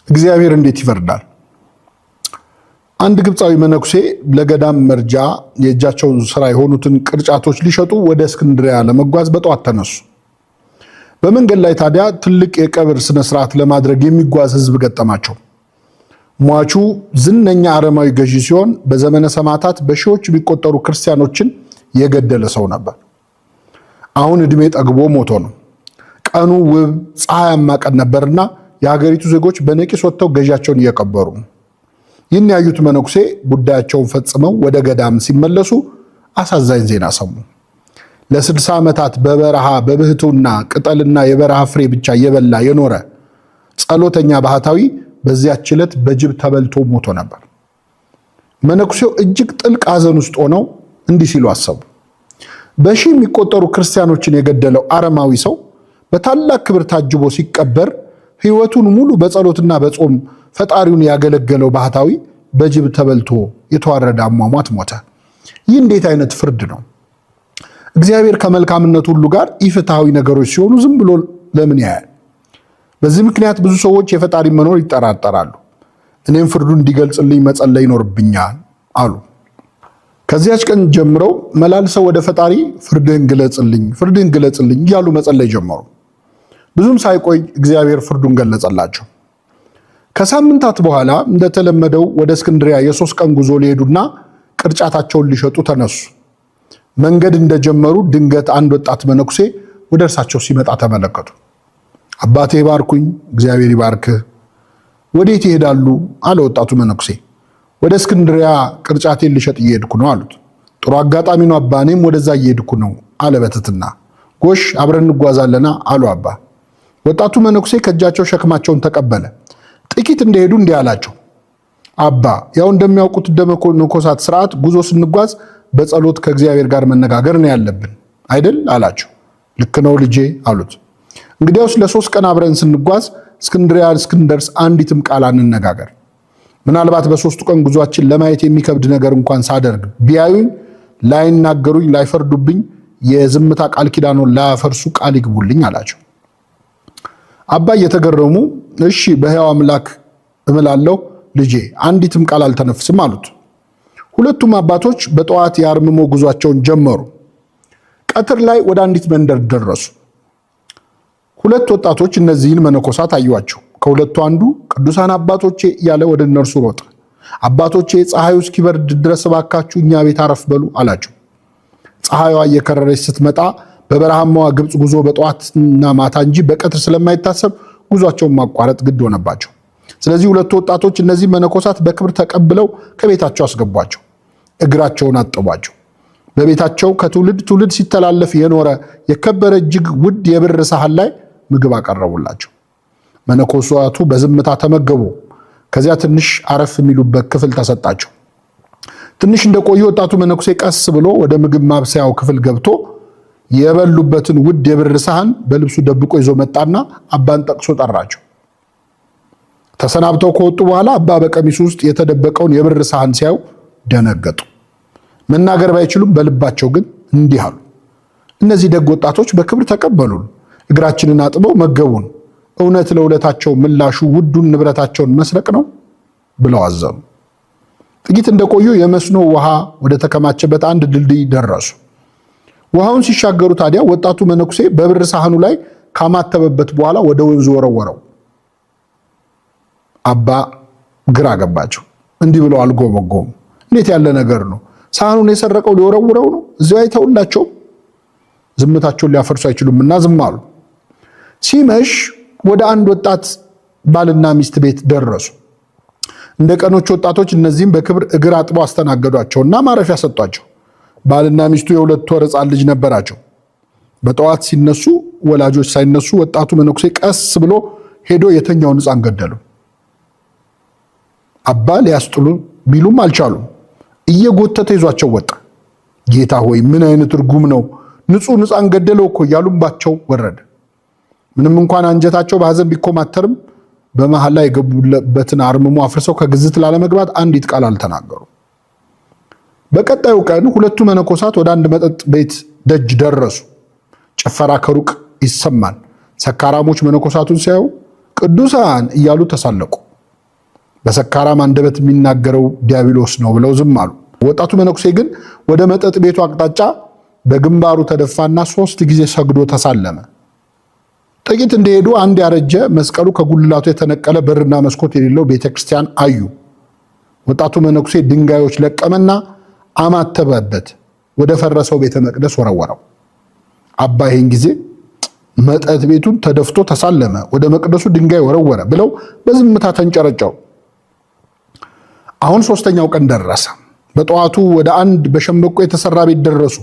እግዚአብሔር እንዴት ይፈርዳል? አንድ ግብፃዊ መነኩሴ ለገዳም መርጃ የእጃቸውን ስራ የሆኑትን ቅርጫቶች ሊሸጡ ወደ እስክንድሪያ ለመጓዝ በጠዋት ተነሱ። በመንገድ ላይ ታዲያ ትልቅ የቀብር ስነ ስርዓት ለማድረግ የሚጓዝ ሕዝብ ገጠማቸው። ሟቹ ዝነኛ አረማዊ ገዢ ሲሆን በዘመነ ሰማዕታት በሺዎች የሚቆጠሩ ክርስቲያኖችን የገደለ ሰው ነበር። አሁን ዕድሜ ጠግቦ ሞቶ ነው። ቀኑ ውብ ፀሐያማ ቀን ነበርና የሀገሪቱ ዜጎች በነቂስ ወጥተው ገዢያቸውን እየቀበሩ ይህን ያዩት መነኩሴ ጉዳያቸውን ፈጽመው ወደ ገዳም ሲመለሱ አሳዛኝ ዜና ሰሙ። ለ60 ዓመታት በበረሃ በብህትውና ቅጠልና የበረሃ ፍሬ ብቻ እየበላ የኖረ ጸሎተኛ ባህታዊ በዚያች ዕለት በጅብ ተበልቶ ሞቶ ነበር። መነኩሴው እጅግ ጥልቅ ሐዘን ውስጥ ሆነው እንዲህ ሲሉ አሰቡ። በሺህ የሚቆጠሩ ክርስቲያኖችን የገደለው አረማዊ ሰው በታላቅ ክብር ታጅቦ ሲቀበር፣ ሕይወቱን ሙሉ በጸሎትና በጾም ፈጣሪውን ያገለገለው ባህታዊ በጅብ ተበልቶ የተዋረደ አሟሟት ሞተ። ይህ እንዴት አይነት ፍርድ ነው? እግዚአብሔር ከመልካምነት ሁሉ ጋር ኢፍትሐዊ ነገሮች ሲሆኑ ዝም ብሎ ለምን ያያል? በዚህ ምክንያት ብዙ ሰዎች የፈጣሪ መኖር ይጠራጠራሉ። እኔም ፍርዱን እንዲገልጽልኝ መጸለይ ይኖርብኛል አሉ። ከዚያች ቀን ጀምረው መላልሰው ወደ ፈጣሪ ፍርድህን ግለጽልኝ፣ ፍርድህን ግለጽልኝ እያሉ መጸለይ ጀመሩ። ብዙም ሳይቆይ እግዚአብሔር ፍርዱን ገለጸላቸው። ከሳምንታት በኋላ እንደተለመደው ወደ እስክንድሪያ የ3 ቀን ጉዞ ሊሄዱና ቅርጫታቸውን ሊሸጡ ተነሱ። መንገድ እንደጀመሩ ድንገት አንድ ወጣት መነኩሴ ወደ እርሳቸው ሲመጣ ተመለከቱ። አባቴ ባርኩኝ፣ እግዚአብሔር ይባርክህ። ወዴት ይሄዳሉ? አለ ወጣቱ መነኩሴ። ወደ እስክንድሪያ ቅርጫቴን ልሸጥ እየሄድኩ ነው አሉት። ጥሩ አጋጣሚ ነው አባ፣ እኔም ወደዛ እየሄድኩ ነው አለ በትህትና። ጎሽ፣ አብረን እንጓዛለና አሉ አባ። ወጣቱ መነኩሴ ከእጃቸው ሸክማቸውን ተቀበለ። ጥቂት እንደሄዱ እንዲህ አላቸው፣ አባ፣ ያው እንደሚያውቁት እንደ መነኮሳት ስርዓት ጉዞ ስንጓዝ በጸሎት ከእግዚአብሔር ጋር መነጋገር ነው ያለብን አይደል አላቸው። ልክ ነው ልጄ አሉት። እንግዲያውስ ለ3 ቀን አብረን ስንጓዝ እስክንድሪያ እስክንደርስ አንዲትም ቃል አንነጋገር። ምናልባት በ3ቱ ቀን ጉዟችን ለማየት የሚከብድ ነገር እንኳን ሳደርግ ቢያዩኝ ላይናገሩኝ፣ ላይፈርዱብኝ፣ የዝምታ ቃል ኪዳኑን ላያፈርሱ ቃል ይግቡልኝ አላቸው። አባ እየተገረሙ እሺ፣ በሕያው አምላክ እምላለሁ ልጄ፣ አንዲትም ቃል አልተነፍስም አሉት። ሁለቱም አባቶች በጠዋት የአርምሞ ጉዟቸውን ጀመሩ። ቀትር ላይ ወደ አንዲት መንደር ደረሱ። ሁለት ወጣቶች እነዚህን መነኮሳት አዩአቸው። ከሁለቱ አንዱ ቅዱሳን አባቶቼ እያለ ወደ እነርሱ ሮጠ። አባቶቼ፣ ፀሐዩ እስኪበርድ ድረስ እባካችሁ እኛ ቤት አረፍ በሉ አላቸው። ፀሐይዋ እየከረረች ስትመጣ በበረሃማዋ ግብፅ ጉዞ በጠዋትና ማታ እንጂ በቀትር ስለማይታሰብ ጉዟቸውን ማቋረጥ ግድ ሆነባቸው። ስለዚህ ሁለቱ ወጣቶች እነዚህ መነኮሳት በክብር ተቀብለው ከቤታቸው አስገቧቸው፣ እግራቸውን አጠቧቸው። በቤታቸው ከትውልድ ትውልድ ሲተላለፍ የኖረ የከበረ እጅግ ውድ የብር ሳህን ላይ ምግብ አቀረቡላቸው። መነኮሳቱ በዝምታ ተመገቡ። ከዚያ ትንሽ አረፍ የሚሉበት ክፍል ተሰጣቸው። ትንሽ እንደቆዩ ወጣቱ መነኩሴ ቀስ ብሎ ወደ ምግብ ማብሰያው ክፍል ገብቶ የበሉበትን ውድ የብር ሳህን በልብሱ ደብቆ ይዞ መጣና አባን ጠቅሶ ጠራቸው። ተሰናብተው ከወጡ በኋላ አባ በቀሚሱ ውስጥ የተደበቀውን የብር ሳህን ሲያዩ ደነገጡ። መናገር ባይችሉም በልባቸው ግን እንዲህ አሉ። እነዚህ ደግ ወጣቶች በክብር ተቀበሉን፣ እግራችንን አጥበው መገቡን። እውነት ለውለታቸው ምላሹ ውዱን ንብረታቸውን መስረቅ ነው ብለው አዘኑ። ጥቂት እንደቆዩ የመስኖ ውሃ ወደ ተከማቸበት አንድ ድልድይ ደረሱ። ውሃውን ሲሻገሩ ታዲያ ወጣቱ መነኩሴ በብር ሳህኑ ላይ ካማተበበት በኋላ ወደ ወንዙ ወረወረው። አባ ግራ ገባቸው። እንዲህ ብለው አልጎመጎሙ። እንዴት ያለ ነገር ነው? ሳህኑን የሰረቀው ሊወረውረው ነው? እዚያው አይተውላቸው። ዝምታቸውን ሊያፈርሱ አይችሉምና ዝም አሉ። ሲመሽ ወደ አንድ ወጣት ባልና ሚስት ቤት ደረሱ። እንደ ቀኖች ወጣቶች እነዚህም በክብር እግር አጥበው አስተናገዷቸውና ማረፊያ ሰጧቸው። ባልና ሚስቱ የ2 ወር ሕፃን ልጅ ነበራቸው። በጠዋት ሲነሱ ወላጆች ሳይነሱ ወጣቱ መነኩሴ ቀስ ብሎ ሄዶ የተኛውን ሕፃን ገደሉ። አባ ሊያስጥሉ ቢሉም አልቻሉም። እየጎተተ ይዟቸው ወጣ። ጌታ ሆይ፣ ምን አይነት እርጉም ነው! ንጹሕ ሕፃን ገደለው እኮ እያሉ እንባቸው ወረደ። ምንም እንኳን አንጀታቸው በሐዘን ቢኮማተርም በመሐላ የገቡበትን አርምሞ አፍርሰው ከግዝት ላለመግባት አንዲት ቃል አልተናገሩ። በቀጣዩ ቀን ሁለቱ መነኮሳት ወደ አንድ መጠጥ ቤት ደጅ ደረሱ። ጭፈራ ከሩቅ ይሰማል። ሰካራሞች መነኮሳቱን ሲያዩ ቅዱሳን እያሉ ተሳለቁ። በሰካራም አንደበት የሚናገረው ዲያብሎስ ነው ብለው ዝም አሉ። ወጣቱ መነኩሴ ግን ወደ መጠጥ ቤቱ አቅጣጫ በግንባሩ ተደፋና 3 ጊዜ ሰግዶ ተሳለመ። ጥቂት እንደሄዱ አንድ ያረጀ መስቀሉ ከጉልላቱ የተነቀለ በርና መስኮት የሌለው ቤተክርስቲያን አዩ። ወጣቱ መነኩሴ ድንጋዮች ለቀመና አማተበበት፣ ወደ ፈረሰው ቤተ መቅደስ ወረወረው። አባ ይህን ጊዜ መጠጥ ቤቱን ተደፍቶ ተሳለመ፣ ወደ መቅደሱ ድንጋይ ወረወረ ብለው በዝምታ ተንጨረጨሩ። አሁን ሶስተኛው ቀን ደረሰ። በጠዋቱ ወደ አንድ በሸምበቆ የተሰራ ቤት ደረሱ።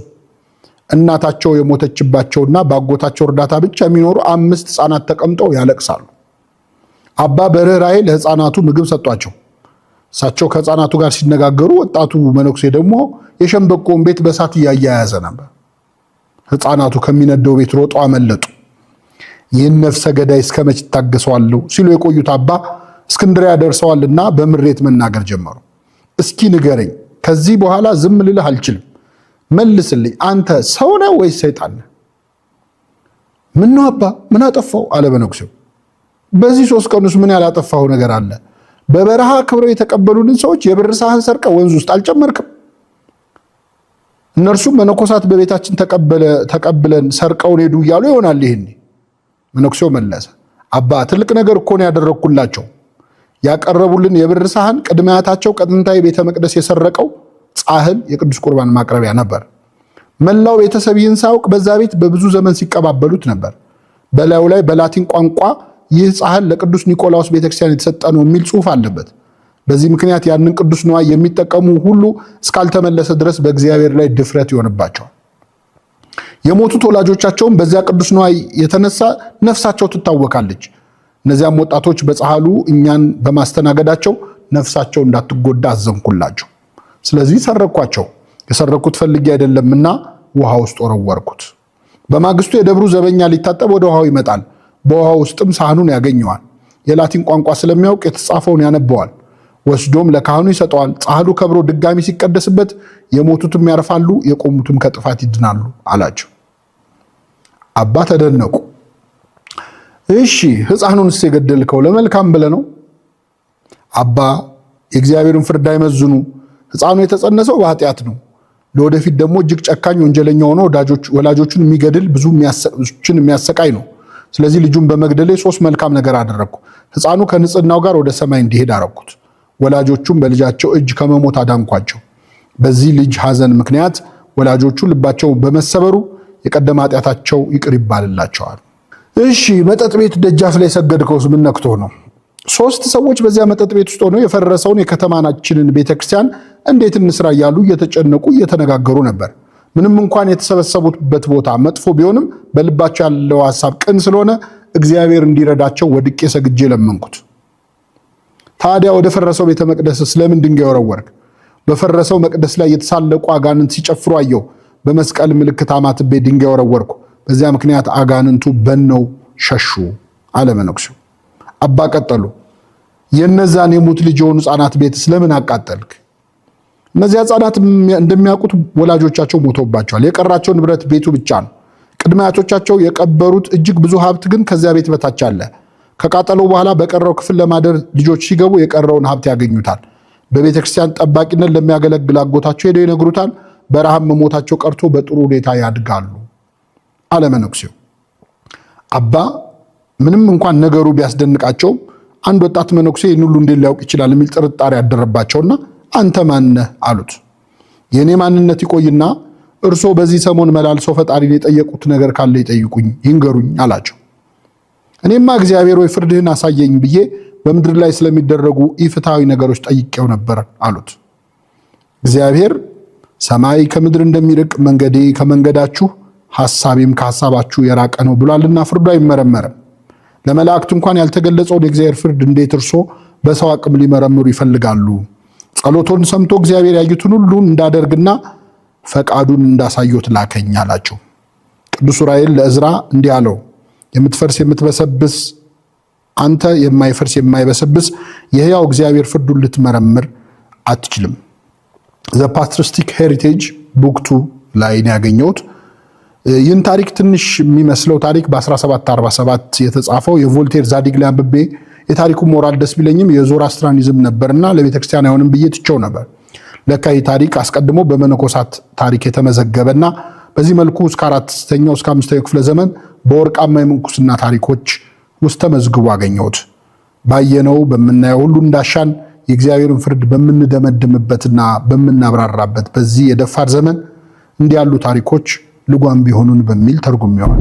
እናታቸው የሞተችባቸውና በአጎታቸው እርዳታ ብቻ የሚኖሩ 5 ሕፃናት ተቀምጠው ያለቅሳሉ። አባ በርኅራኄ ለሕፃናቱ ምግብ ሰጧቸው። እሳቸው ከሕፃናቱ ጋር ሲነጋገሩ፣ ወጣቱ መነኩሴ ደግሞ የሸምበቆውን ቤት በእሳት እያያያዘ ነበር። ሕፃናቱ ከሚነደው ቤት ሮጠው አመለጡ። ይህን ነፍሰ ገዳይ እስከ መች እታገሰዋለሁ ሲሉ የቆዩት አባ እስክንድሪያ ደርሰዋልና በምሬት መናገር ጀመሩ። እስኪ ንገረኝ፣ ከዚህ በኋላ ዝም ልልህ አልችልም። መልስልኝ፣ አንተ ሰው ነህ ወይስ ሰይጣን ነህ? ምነው አባ ምን አጠፋው? አለ መነኩሴው። በዚህ 3 ቀን ውስጥ ምን ያላጠፋው ነገር አለ? በበረሃ ክብረው የተቀበሉንን ሰዎች የብር ሳህን ሰርቀ ወንዝ ውስጥ አልጨመርክም? እነርሱም መነኮሳት በቤታችን ተቀብለን ሰርቀውን ሄዱ እያሉ ይሆናል። ይሄኔ መነኩሴው መለሰ፣ አባ ትልቅ ነገር እኮ ነው ያደረግኩላቸው። ያቀረቡልን የብር ሳህን ቅድመ አያታቸው ከጥንታዊ ቤተ መቅደስ የሰረቀው ጻህል የቅዱስ ቁርባን ማቅረቢያ ነበር። መላው ቤተሰብ ይህን ሳያውቅ በዛ ቤት በብዙ ዘመን ሲቀባበሉት ነበር። በላዩ ላይ በላቲን ቋንቋ ይህ ጻህል ለቅዱስ ኒቆላዎስ ቤተክርስቲያን የተሰጠ ነው የሚል ጽሑፍ አለበት። በዚህ ምክንያት ያንን ቅዱስ ንዋይ የሚጠቀሙ ሁሉ እስካልተመለሰ ድረስ በእግዚአብሔር ላይ ድፍረት ይሆንባቸዋል። የሞቱት ወላጆቻቸውም በዚያ ቅዱስ ንዋይ የተነሳ ነፍሳቸው ትታወካለች። እነዚያም ወጣቶች በጻህሉ እኛን በማስተናገዳቸው ነፍሳቸው እንዳትጎዳ አዘንኩላቸው። ስለዚህ ሰረኳቸው። የሰረኩት ፈልጌ አይደለምና ውሃ ውስጥ ወረወርኩት። በማግስቱ የደብሩ ዘበኛ ሊታጠብ ወደ ውሃው ይመጣል። በውሃ ውስጥም ሳህኑን ያገኘዋል። የላቲን ቋንቋ ስለሚያውቅ የተጻፈውን ያነበዋል። ወስዶም ለካህኑ ይሰጠዋል። ጻህሉ ከብሮ ድጋሚ ሲቀደስበት የሞቱትም ያርፋሉ፣ የቆሙትም ከጥፋት ይድናሉ አላቸው። አባ ተደነቁ። እሺ ሕፃኑንስ የገደልከው ለመልካም ብለህ ነው? አባ የእግዚአብሔርን ፍርድ አይመዝኑ። ሕፃኑ የተጸነሰው በኃጢአት ነው። ለወደፊት ደግሞ እጅግ ጨካኝ ወንጀለኛ ሆኖ ወላጆቹን የሚገድል ብዙ የሚያሰቃይ ነው። ስለዚህ ልጁን በመግደሌ 3 መልካም ነገር አደረግኩ። ሕፃኑ ከንጽህናው ጋር ወደ ሰማይ እንዲሄድ አረኩት። ወላጆቹም በልጃቸው እጅ ከመሞት አዳንኳቸው። በዚህ ልጅ ሐዘን ምክንያት ወላጆቹ ልባቸው በመሰበሩ የቀደመ ኃጢአታቸው ይቅር ይባልላቸዋል። እሺ መጠጥ ቤት ደጃፍ ላይ ሰገድከውስ ምን ነክቶ ነው? 3 ሰዎች በዚያ መጠጥ ቤት ውስጥ ሆነው የፈረሰውን የከተማችንን ቤተክርስቲያን እንዴት እንስራ እያሉ እየተጨነቁ እየተነጋገሩ ነበር። ምንም እንኳን የተሰበሰቡበት ቦታ መጥፎ ቢሆንም በልባቸው ያለው ሐሳብ ቅን ስለሆነ እግዚአብሔር እንዲረዳቸው ወድቄ ሰግጄ ለመንኩት። ታዲያ ወደ ፈረሰው ቤተ መቅደስ ስለምን ድንጋይ ወረወርክ? በፈረሰው መቅደስ ላይ የተሳለቁ አጋንንት ሲጨፍሩ አየሁ። በመስቀል ምልክት አማትቤ ድንጋይ ወረወርኩ። በዚያ ምክንያት አጋንንቱ በነው ሸሹ አለ መነኩሴው። አባ ቀጠሉ፣ የነዛን የሙት ልጅ የሆኑ ሕፃናት ቤት ስለምን አቃጠልክ? እነዚያ ሕፃናት እንደሚያውቁት ወላጆቻቸው ሞተውባቸዋል። የቀራቸው ንብረት ቤቱ ብቻ ነው። ቅድመ አያቶቻቸው የቀበሩት እጅግ ብዙ ሀብት ግን ከዚያ ቤት በታች አለ። ከቃጠለው በኋላ በቀረው ክፍል ለማደር ልጆች ሲገቡ የቀረውን ሀብት ያገኙታል። በቤተ ክርስቲያን ጠባቂነት ለሚያገለግል አጎታቸው ሄደው ይነግሩታል። በረሃብ መሞታቸው ቀርቶ በጥሩ ሁኔታ ያድጋሉ አለ መነኩሴው። አባ ምንም እንኳን ነገሩ ቢያስደንቃቸውም አንድ ወጣት መነኩሴ ይህን ሁሉ እንዴት ሊያውቅ ይችላል የሚል ጥርጣሬ ያደረባቸውና አንተ ማነህ አሉት። የእኔ ማንነት ይቆይና እርሶ በዚህ ሰሞን መላልሰው ፈጣሪን የጠየቁት ነገር ካለ ይጠይቁኝ፣ ይንገሩኝ አላቸው። እኔማ እግዚአብሔር ወይ ፍርድህን አሳየኝ ብዬ በምድር ላይ ስለሚደረጉ ኢፍትሐዊ ነገሮች ጠይቄው ነበር አሉት። እግዚአብሔር ሰማይ ከምድር እንደሚርቅ መንገዴ ከመንገዳችሁ ሐሳቤም ከሐሳባችሁ የራቀ ነው ብሏልና ፍርዱ አይመረመርም። ለመላእክት እንኳን ያልተገለጸውን የእግዚአብሔር ፍርድ እንዴት እርሶ በሰው አቅም ሊመረምሩ ይፈልጋሉ? ጸሎቶን ሰምቶ እግዚአብሔር ያዩትን ሁሉ እንዳደርግና ፈቃዱን እንዳሳዮት ላከኝ አላቸው። ቅዱስ ዑራኤል ለዕዝራ እንዲህ አለው፣ የምትፈርስ የምትበሰብስ አንተ የማይፈርስ የማይበሰብስ የሕያው እግዚአብሔር ፍርዱን ልትመረምር አትችልም። The Patristic Heritage Book 2 ላይ ነው ያገኘሁት። ይህን ታሪክ ትንሽ የሚመስለው ታሪክ በ1747 የተጻፈው የቮልቴር ዛዲግ ላይ አንብቤ የታሪኩ ሞራል ደስ ቢለኝም የዞራስትራኒዝም ነበርና ለቤተክርስቲያን አይሆንም ብዬ ትቼው ነበር። ለካ ይህ ታሪክ አስቀድሞ በመነኮሳት ታሪክ የተመዘገበና በዚህ መልኩ እስከ 4ኛው እስከ 5ኛው ክፍለ ዘመን በወርቃማ የምንኩስና ታሪኮች ውስጥ ተመዝግቦ አገኘሁት። ባየነው በምናየው ሁሉ እንዳሻን የእግዚአብሔርን ፍርድ በምንደመድምበትና በምናብራራበት በዚህ የደፋር ዘመን እንዲህ ያሉ ታሪኮች ልጓም ቢሆኑን በሚል ተርጉሜዋል።